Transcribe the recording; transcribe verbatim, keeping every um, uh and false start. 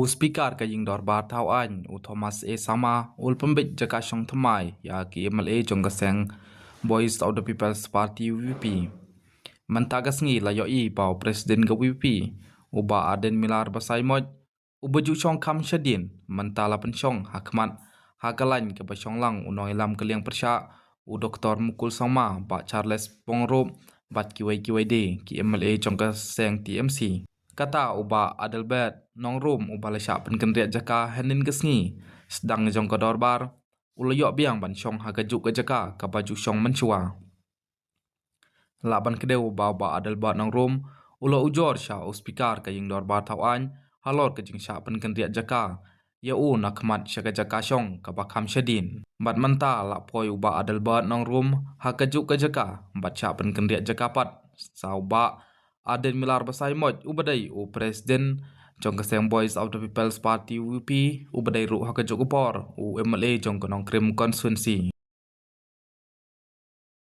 U Speaker ka Ïing Dorbar Thaw Aiñ, u Thomas A Sangma, u la pynbeit jaka shong thymmai ïa ki M L A jong ka seng Voice of the People's Party, V P P. Mynta ka sngi la ïohi ba u President ka V P P, u Bah Ardent Miller Basaiawmoit, uba ju shong kham shadien, mynta la pynshong ha khmat ha ka lain kaba shong lang u nongïalam ka liang pyrshah, u Doktor Mukul Sangma, Bah Charles Pongrup, bad kiwei kiwei de ki M L A jong ka seng T M C. Kata u Bah Adelbert Nongrum, uba la shah pynkynriah jaka hynnin ka sngi sdang jong ka dorbar, u la ïoh biang ban shong ha kajuh ka jaka kaba ju shong mynshuwa. Lah ban kdew ba u Bah Adelbert Nongrum u la ujor sha u Speaker ka Ïing Dorbar Thaw Aiñ halor ka jingshah pynkynriah jaka ïa u na khmat sha ka jaka shong kaba kham shadien. Bad mynta la poi u Bah Adelbert Nongrum ha kajuh ka jaka bad shah pynkynriah jaka pat sha u Bah Ardent Miller Basaiawmoit, uba dei u President jong ka seng Voice of the People's Party, V P P, uba dei ruh ha kajuh ka por u M L A jong ka Nongkrem Constituency.